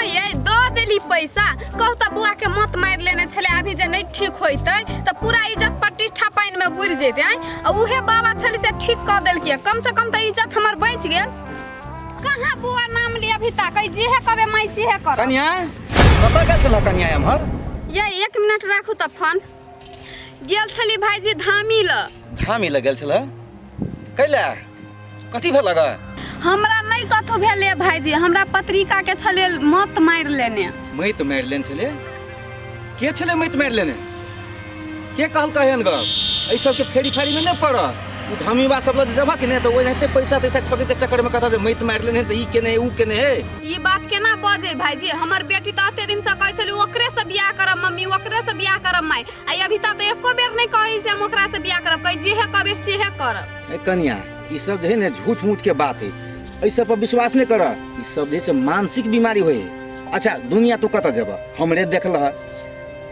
ये दऽ देली पैसा। कहू तऽ बुआ के मत मारि लेने छलै, अभी जे नहीं ठीक होइतै तऽ पूरा इज्जत प्रतिष्ठा पानि में बुड़ि जेतै। आँय, आ उहे बाबा छलै से ठीक कऽ देलकै, कम से कम तऽ इज्जत हमर बचि गेल। कहाँ बुआ नाम लिया अभी तक, जेहे कहबे माय सेहे करब। कनिया कतऽ गेल छलह कनिया एम्हर? ये एक मिनट राखू तऽ फोन। गेल छली भाईजी धामी ल। धामी लग गेल छलह? कैला कथी भेल ग? हमरा नहीं कथू भेले भाईजी, हमरा पत्रिका के छले मत मारि लेने। मत मारि लेने छले? के छले मत मारि लेने? के कहलकै एहन गप? एहि सबके फेरी फारी में नहीं पड़। उ धामीबा सब लग जबह कि नहीं तो ओनाहिते पैसा तैसा ठके के चक्कर में कहता जे मत मारि लेने तऽ ई केने है उ केने है। ई बात केना बजे भाईजी, हमर बेटी तऽ एते दिन से कहै छली ओकरे से बियाह करब मम्मी, ओकरे से बियाह करब माय, आ अभी तक तऽ एको बेर नहीं कहै से हम ओकरा से बियाह करब, कहै जेहे कहबै सेहे करब। ए कनिया, ई सब जे है ने झूठ मूठ के बात है, एहि सब पर विश्वास नहीं कर। ई सब जे है से मानसिक बीमारी होय है। अच्छा दुनिया तू कतऽ जेबह, हमरे देखलह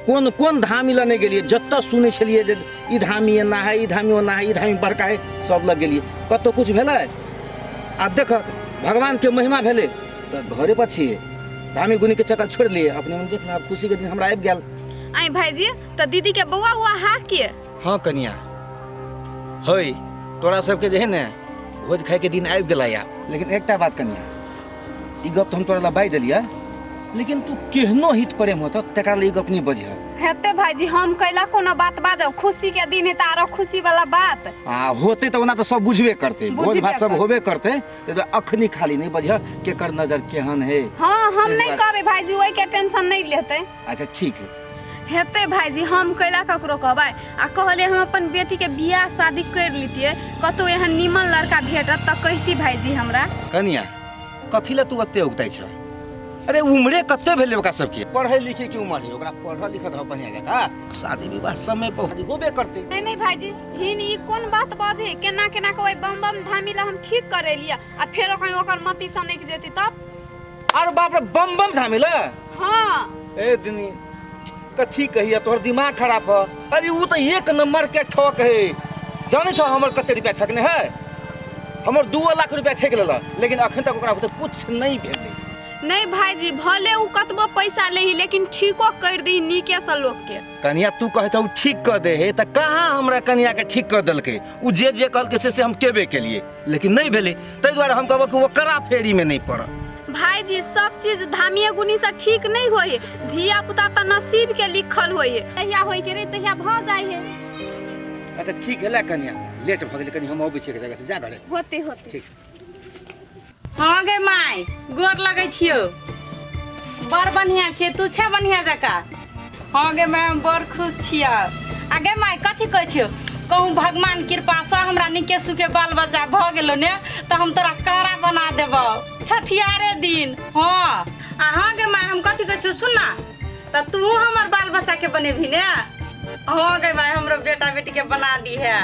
कोन कोन धामी लग नहीं गेलियै, जतऽ सुनै छलियै जे ई धामी एना है, ई धामी ओना है, ई धामी बड़का है, सब लग गेलियै, कतौ कुछ भेलै? आ देखक भगवान के महिमा भेलै तऽ घरे पर छियै, धामी गुनी के चक्कर छोड़ि लिए अपने मन। देख ने आब खुशी के दिन हमरा आबि गेल। आई भाईजी तऽ दीदी के बौआ उआ हा के? हाँ कनिया है, तोरा सबके जे है ने भोज खाए के दिन आबि गेलै आब। लेकिन एकटा बात कनिया, ई गप तऽ हम तोरा लए बाजि देलियै, लेकिन तू केहनो हित प्रेम होतौ तकरा लए ई गप नहि बजिह। हेतै भाईजी, हम कैला कोनो बात बाजब, खुशी के दिन है तऽ आरो खुशी वाला बात। आ होतै तऽ ओना तऽ सब बुझबे करतै, भोज बुझबे भात सब करतै। होबे करतै, तऽ अखनी खाली नहि बजिह केकर नजर केहन है। हाँ हम ताहि नहीं दुआरे। कहबै भाईजी, ओहि के टेंशन नहीं लेतै। अच्छा ठीक है। हेतै भाईजी, हम कैला ककरो कहबै? आ कहलियै हम अपन बेटी के बियाह शादी कर लितियै, कतौ एहन नीमन लड़का भेटत तऽ कहती भाईजी हमरा। कनिया कथी लए तू ओते उगतै छ? अरे उम्रे कते भेलै ओकरा सबके, पढ़ै लिखै के उम्र है, ओकरा पढ़ल लिखल रह बढ़िया जकाँ, शादी विवाह समय पर होबे करतै। नहीं नहीं भाईजी, हिन ई कोन बात बाजे, केना केना के ओहि बम बम धामी ला हम ठीक करेलियै आ फेरो कहीं ओकर मति सनकि जेती तब। अरे बाप रे, बम बम धामी ला? हाँ। ए दिनी कथी कहिया, तोहर दिमाग खराब है। अरे उ तो एक नंबर के ठक है, जाने छो हमर कते रुपया ठकने है? हमर 2 लाख रुपया ठकि लेलक, लेकिन अखन तक ओकरा बुते कुछ नहीं भेलै। नहीं भाईजी, भले उ कतबो पैसा लेही लेकिन ठीको कर दी नीके से लोग के। कनिया तू कहै छौ ठीक कर दे है, त कहाँ हमरा कनिया के ठीक कर देलकै? उ जे जे कहलकै से से हम केबे केलिए, लेकिन नहीं भेलै, ताहि दुआरे हम कहबो कि ओकरा फेरी में नहीं पड़। भाईजी सब चीज धामिये गुनी से ठीक नहीं होय है, धिया पुता त नसीब के लिखल होय है, तहिया होय के रहे तहिया भ जाय है। अच्छा ठीक है ले कनिया, लेट भ गेलै कनी, हम अबै छियै एक जगह से, जा घरे। होते होते। ठीक। हाँ गे माय, गोर लगै छियौ। बड़ बढ़िया छियै, तू छै बढ़िया जकाँ। हाँ गे माय, हम बड़ खुश छियौ। आ गे माय कथी कहै छियौ, कहूँ भगवान कृपासँ हमरा नीके सुखे बाल बच्चा भऽ गेलौ ने तऽ हम तोरा कारा बना देबौ छठियारे दिन। हाँ आ हाँ गे माय, हम कथी कहै छियौ सुन ना, तऽ तू हमर बाल बच्चाके बनेबही ने? हाँ गे माय, हमरो बेटा बेटीके बना दीहे।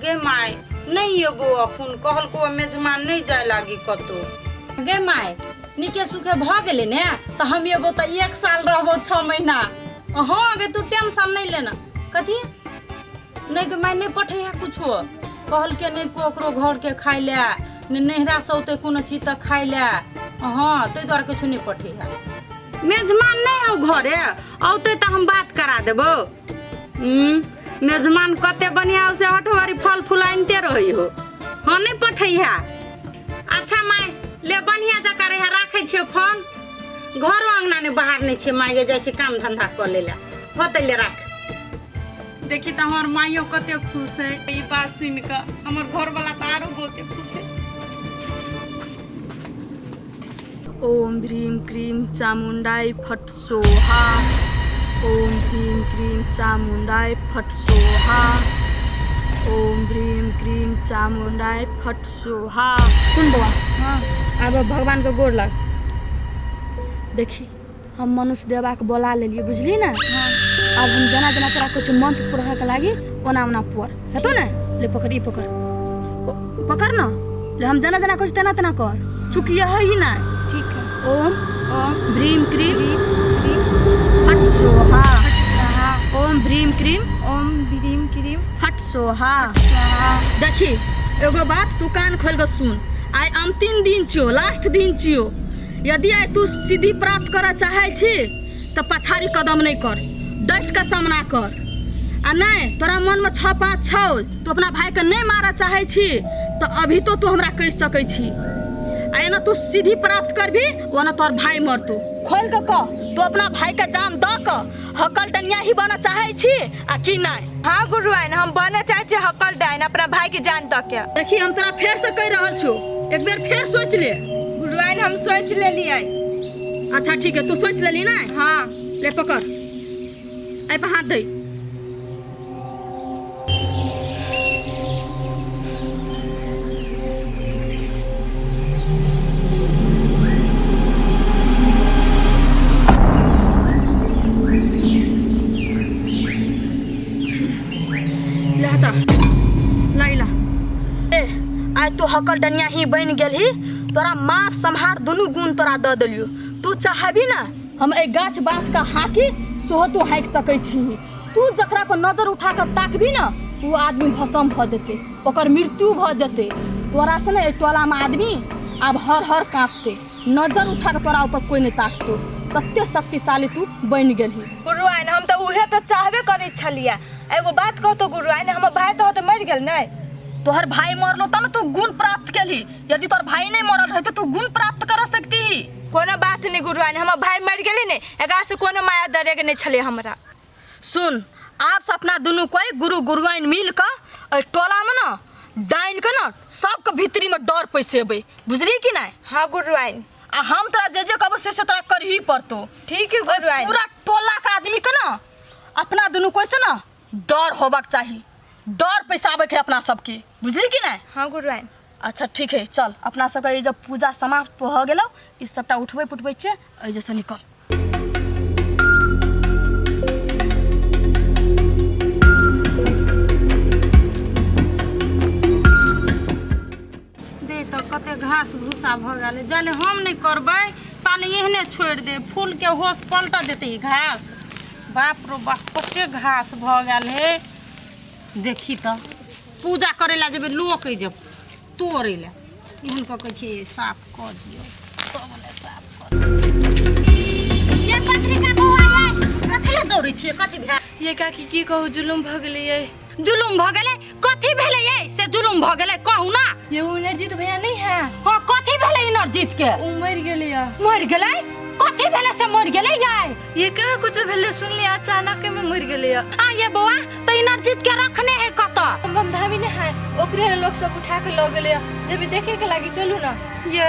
गे माय नहीं एबो अखुन, कहलको मेजमान नहीं जाय लागी कतौ। गे माय नीके सुखे भऽ गेलै ने तऽ हम एबो तऽ 1 साल रहबो 6 महीना। हाँ गे तू टेंशन नहीं लेना। कथी नहीं गे माय, नहीं पठे है कुछो, कहलके नहीं ककरो घर के खाइ ले, ने नैहरा से औते कोनो चीज तऽ खाइ ले। हाँ ताहि दुआरे किछु नहीं पठे है। मेजमान नहीं हौ घरे, औते तऽ हम बात करा देबो। मेजमान कते बढ़िया हो से हठवारी फल फूल आनिते रहै हो। हाँ नहीं पठै है। अच्छा माय ले बढ़िया जकाँ रहे, राखै छियै फोन। घरो अंगना ने बाहर नहीं छियै माय गे, जाइ छियै काम धंधा कऽ लै लए। होतै ले राख। देखी तऽ हमर माइयो कते खुश है ई बात सुनि कऽ, हमर घरवाला तऽ आरो बहुते खुश है। ओम ह्रीं क्रीं चामुण्डाय फट सोहा, ओम ह्रीं क्रीं चामुण्डाय फट सोहा, ओम ह्रीं क्रीं चामुण्डाय फट सोहा। सुन बौआ, हाँ आब भगवान के गोर लाग। देखी हम मनुष्य देवा के बोला लेलिए, बुझली ना? अब हम जना जना तोरा कुछ मंत्र पढ़े के लागी ओना ओना पढ़ हेतो ने। ले पकड़, ई पकड़, पकड़ ना ले, हम जना जना कुछ तेना तेना कर, चुकी है ही ना। ठीक है। ओम ओम भ्रीम क्रीम भ्रीम क्रीम फट सोहा, फट स्वाहा, ओम भ्रीम क्रीम ओम भ्रीम क्रीम फट सोहा। स्वाहा। देखी एगो बात तू कान खोल के सुन, आइ अंतिम दिन छियो, लास्ट दिन छियो, यदि आइ तू सिद्धि प्राप्त करऽ चाहै छी तऽ पछाड़ी कदम नहि कर, डटि कऽ सामना कर। आ नहि तोरा मनमे 6 5 छौ, तू अपना भाइके नहि मारऽ चाहै छी तऽ अभी तो तू हमरा कहि सकै छी। आ एना तू सिद्धि प्राप्त करबी ओना तोहर भाइ मरतौ। खोलि कऽ कह, तू अपना भाइके जान दऽ कऽ हकल डनिया ही बनऽ चाहै छी आ कि नहि? हाँ गुरुआइन, हम बनऽ चाहै छी हकल डाइन, अपना भाई के जान दऽ के। देखी, हम तोरा फेर से कहि रहल छौ, एक बेर फेर सोच ले। गुरुआइन, हम सोच लेलियै। अच्छा ठीक है, तू सोच लेली ना? हाँ। ले पकड़, एहि पर हाथ दे। लहता लैला ए, आइ तू हकल डनिया ही बनि गेलही, तोरा मार सम्हार दुनू गुण तोरा दऽ देलियौ। तू चाहबी ना हम एहि गाछ बाछ के हाकी सेहो तू हाँकि सकै छी। तू जकरा पर नजर उठा कऽ ताकबी ना ओ आदमी भस्म भऽ जेतै, ओकर मृत्यु भऽ जेतै। तोरा से ने एहि टोलामे आदमी आब हर हर काँपतै, नजर उठा कऽ तोरा ऊपर कोई नहीं ताकतौ, तते शक्तिशाली तू बनि गेलही। गुरुआइन, हम तऽ उहे तऽ चाहबे करै छलियै। एगो बात कहतो गुरुआइन, हमर भाई तऽ होते मरि गेल नहि? तोहर भाई मरलो तब ने तू गुण प्राप्त केलही। यदि तोहर भाई नहीं मरल रहते तू गुण प्राप्त कर सकती। कोनो बात नहीं गुरुआइन, हमर भाई मरि गेलै ने, एकरा से कोनो माया डरे नहीं छलै हमरा। सुन, आप से अपना दुनू कोई गुरु गुरुआइन मिल कऽ एहि टोला में ना डाइन के ना सबके भीतरी में डर पैसेबै, बुझली कि नहीं? हाँ गुरुआइन। आ हम तोरा जे जे कहबो से से तोरा करही पड़तो। ठीक है गुरुआइन। पूरा टोला के आदमी के ना अपना दुनू कोई से ना डर होबाक चाही, डर पैसाबे के अपना सबके, बुझली कि नहीं? हाँ गुरुआइन। अच्छा ठीक है, चल अपना सबके ई जब पूजा समाप्त भऽ गेलौ, ई सबटा उठबै पुठबै छियै, एहि जैसे निकल। दे तऽ कते घास भूसा भऽ गेलै। जाले हम नहि करबै ताले एहने छोड़ि दे, फूलके होश पलट देतै ई घास। बाप रो बाप, कते घास भऽ गेल हे। देखी तऽ पूजा करै लए जेबै लोक जे तोड़ै लए, एहन कऽ कहै छियै साफ कऽ दियौ तब ने साफ कर। ये पत्रिका बौआ ये कथी लए दौड़ै छियै? कथी भेल ये काकी, की कहू, जुलुम भऽ गेलै ये। जुलुम भऽ गेलै? कथी भेलै ये से जुलुम भऽ गेलै कहू ना? ये ओ इनरजीत भैया नहीं है? हाँ, कथी भेलै इनरजीत के? ओ मरि गेलै या। मरि गेलै? कथी भेलै से मरि गेलै ये? ये कहाँ कुछ भेलै, सुनली अचानक में मरि गेलै या। आ ये बौआ, तऽ इनरजीत के रखने है कतऽ? हम धामी नहीं है, ओकरे लोग सब उठा के लऽ गेलै या। जेबी देखे के लागी चलू ना। ये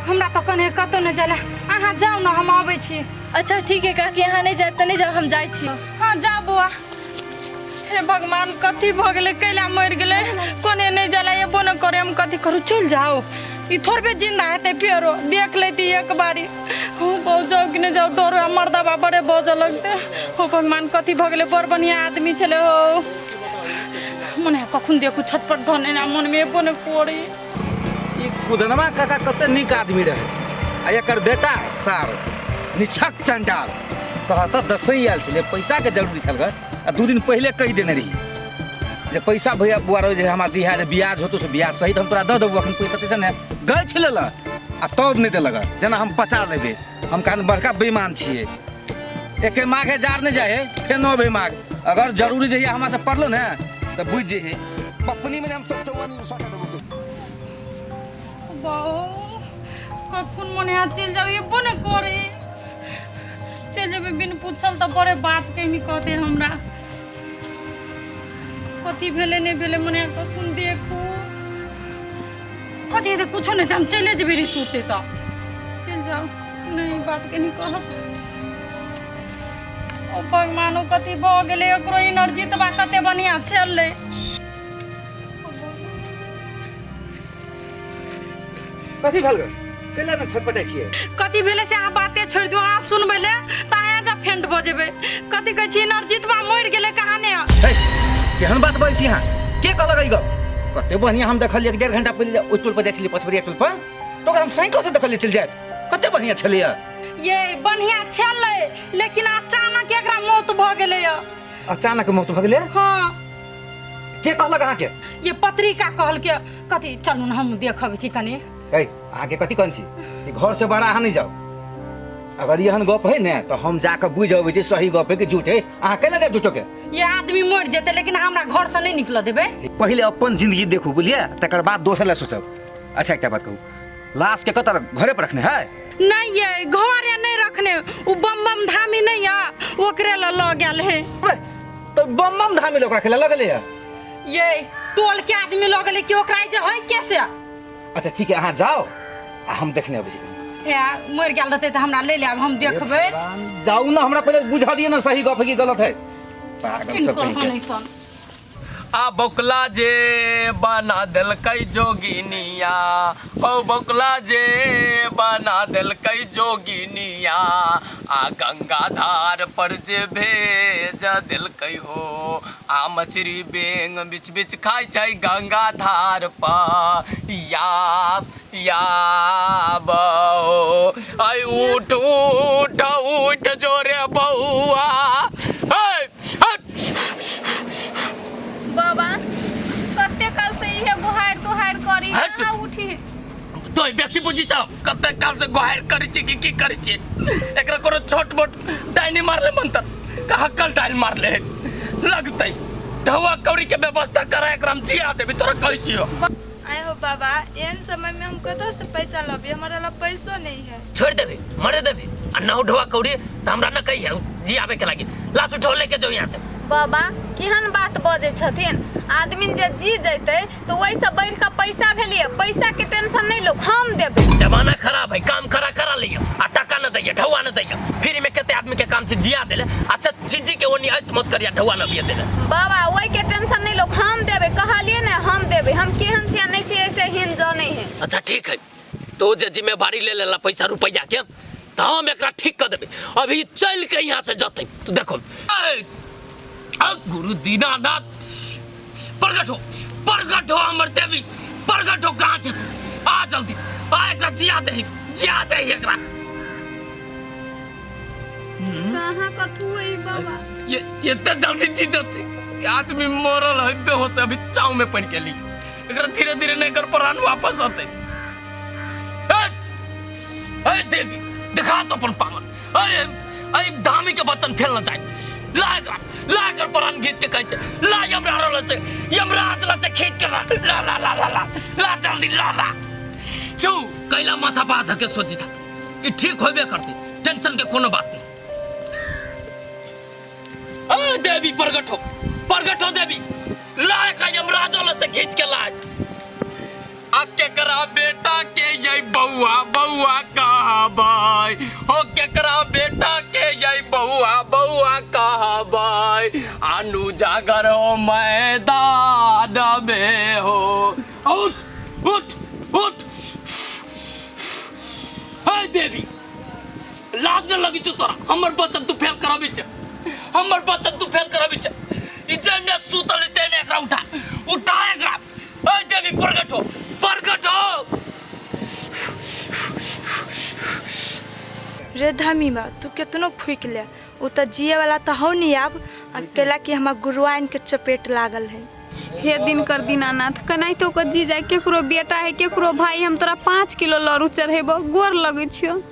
हमरा तऽ कने कतौ नहि जाय, अहाँ जाउ ने, हम अबै छी। अच्छा ठीक है काकी, अहाँ नहीं जायब तऽ नहीं जायब, हम जाइ छी। हाँ जाउ बौआ। हे भगवान, कथी भऽ गेलै? कैला मरि गेलै? कोने नहि जाला, एबो नहि करे, हम कथी करू? चलि जाउ, ई थोड़बे जिंदा हेतै फेरो, देख लेती एक बारी। हम बहुत जाउ कि नहि जाउ, डरो आ मर्दबा बड़े बजऽ लगतै। हो भगवान, कथी भऽ गेलै? बड़ बढ़िआँ आदमी छलै हो। मन है कखन देखू छटपट धने ना मनमे एबो नहि करे। ई कुदनवा काका कते नीक आदमी रहे, आ एकर बेटा सार निछक चंडाल। तह तऽ दसई आयल छलै, पैसाके जरूरी छल ग, आ 2 दिन पहिले कहि देने रही जे पैसा भैया बुआ रहो जे हमरा दिहा, जे ब्याज होतो से ब्याज सहित हम तोरा दऽ देबौ, अखन पैसा तैसा नहि गछि लेलक आ तब नहि देलक, जेना हम पचा लेबै। हम कहन बड़का बेईमान छियै, एके माघे जार नहि जाइ है, फेर 9 बे माघ अगर जरूरी जहिया हमरा से पड़लो ने तऽ बुझि जइहे पपनी में हम सब 54 सौ देबो। बाऊ, कखन मन है चलि जाउ, एबो नहि करे। चलि जेबै बिन पूछल तऽ बड़े बात कहीं कहते हमरा। कथी भेलै नहि भेलै मन है कखन देखू। कथी हेतै? कुछो नहि, हम चलि जेबै रे सुते तऽ चलि जाउ, नहि बात कहीं कहत। ओ भगवान, ओ कथी भऽ गेलै ओकरो? एनर्जी तऽ बा कते बढ़िआँ छलै। कथी भेल ग? कैला ने छटपटाइ छियै? कथी भेलै से अहाँ बाते छोड़ि दियौ, अहाँ सुनबै ले तऽ अहाँ जा फेंट भऽ जेबै। कथी कहै छी, एनर्जीतबा मरि गेलै कहाने? हे, केहन बात बजै छी अहाँ? के कहलक ई गप? कते बढ़िया हम देखलियै 1.5 घंटा पहिले ओहि टोल पर जाइ छलियै, पछबरिया टोल पर, तऽ ओकरा हम साइकिल से देखलियै चलि जाइत, कते बढ़िया छलैया। ये बढ़िया छलै, लेकिन अचानक एकरा मौत भऽ गेलै। अचानक मौत भऽ गेलै? हाँ। के कहलक अहाँके? ये पत्रिका कहलकै। कथी, चलू ने हम देखबै छी कनि। ए अहाँके कथी कहै छी कि घर से बाहर अहाँ नहीं जाओ। अगर एहन गप है ने तो हम जाके बुझ अबै छी सही गप है कि झूठ है। अहाँ केना जायब झूठो के? ये आदमी मर जेतै लेकिन हमरा घर से नहीं निकल देबै। पहिले अपन जिंदगी देखू बुझलियै, तकर बाद दोसर लए सोचब। अच्छा एकटा बात कहू, लाश के कतऽ घरे पर रखने है? नहीं ये घरे नहीं रखने, उ बम बम धामी नहीं है ओकरे ल ल गेल है। बे, तो बम बम धामी लोग रखे लगले है? ये टोल के आदमी ल गेलै कि ओकरा जे है कैसे। अच्छा ठीक है अहाँ जाओ आ हम देखने अबै छी। हे मर गेल रहतै तऽ हमरा ले लेब, हम देखबै। जाऊ ना, हमरा पहिले बुझा दिए ना सही गप है कि गलत है। पागल सब कहीं के। आ बौकला जे बना देलकै जोगिनिया, हो बौकला जे बना देलकै जोगिनिया, आ गंगा धार पर जे भेज देलकै हो, आ मछरी बेंग बिच बिच खाइ छै गंगा धार पर, या या बौ आई उठ उठ उठ जोरे बौआ। बाबा कते काल से इहे गुहार तुहार करी, हट। कहाँ उठी? तो बेसी बुझी छौ कते काल से गुहार करै छी कि की करै छी। एकरा कोनो छोट मोट डाइनी मारले मंतर कहाँ कल डाइन मारले है लगतै ढौआ कौड़ी के व्यवस्था करा, एकरा हम जिया देबी तोरा कहै छियो। आए हो बाबा, एहन समय में हम कतऽ से पैसा लबी, हमारा ला पैसो नहीं है। छोड़ देबी मरे देबी आ ना ढौआ कौड़ी त हमरा न कही है जियाबे के लागी। लाश उठो लेके जाओ यहाँ से। बाबा केहन बात बजै छथिन, आदमी जे जी जैतै तो ओहिसँ बढ़ि कऽ पैसा भेलियै, पैसा के टेंशन नहीं लो, हम देबै। जमाना खराब है, काम करा करा लियो आ टका न दैया ढौआ न दैया, फ्री में कते आदमी के काम से जिया देले आ से जीजी के ओनी ऐस मत करिया ढौआ न बिया देले। बाबा ओहि के टेंशन नहीं लो, हम देबै, कहलियै ने हम देबै, हम केहन छियै नहीं छियै ऐसे हिन जो नहीं है। अच्छा ठीक है, तो जे जिम्मेवारी ले लेला पैसा रुपया के तो हम एकरा ठीक कर देबै, अभी चल के यहाँ से जतै तो देखो। गुरु दीनानाथ प्रकट हो, प्रकट हो हमर देवी, प्रकट हो, कहाँ छे आ जल्दी आ, एकरा जिया दे, जिया दे एकरा। कहाँ कथू है बाबा? ये इतना जल्दी जी जते आदमी मरल है बेहोश, अभी चाव में पड़ गेली, एकरा धीरे धीरे नहीं कर प्राण वापस होते। ए देवी दिखा तो अपन पावन, ए ए धामी के बचन फेल न जाए, ला एकरा, ला एकर प्राण घीच के कहै छै, ला यमराज रहल छै, यमराज ल से खींच के ला ला ला ला ला ला ला जल्दी ला ला छू कैला माथा पा धके सोची था ई ठीक होबे करते, टेंशन के कोनो बात नहीं। ए देवी प्रगट हो, प्रगट हो देवी, ला एकरा यमराज ल से खींच के ला। आ केकरा बेटा के ये बउआ बउआ कहबै, हो केकरा बेटा के ये बउआ बउआ कहबै, आनु जागर हो मैदान में हो। उठ उठ उठ, हे देवी लाज न लगी छौ तोरा, हमर बचन तू फेल करबी छे, हमर बचन तू फेल करबी छे, ई जेने सुतल तेने एकरा उठा उठा एकरा। ए देवी प्रकट हो, प्रकट हो। रे धमी बा तू केतनो फूक ले, उ त जिए वाला त हौ नहीं आब, अकेला कि हमार गुरुआइन के चपेट लागल है। हे दिनकर दीनानाथ कनाहितो के जी जाए, केकरो बेटा है केकरो भाई, हम तोरा 5 किलो लड़ू चढ़ेबो, गोर लगै छियो।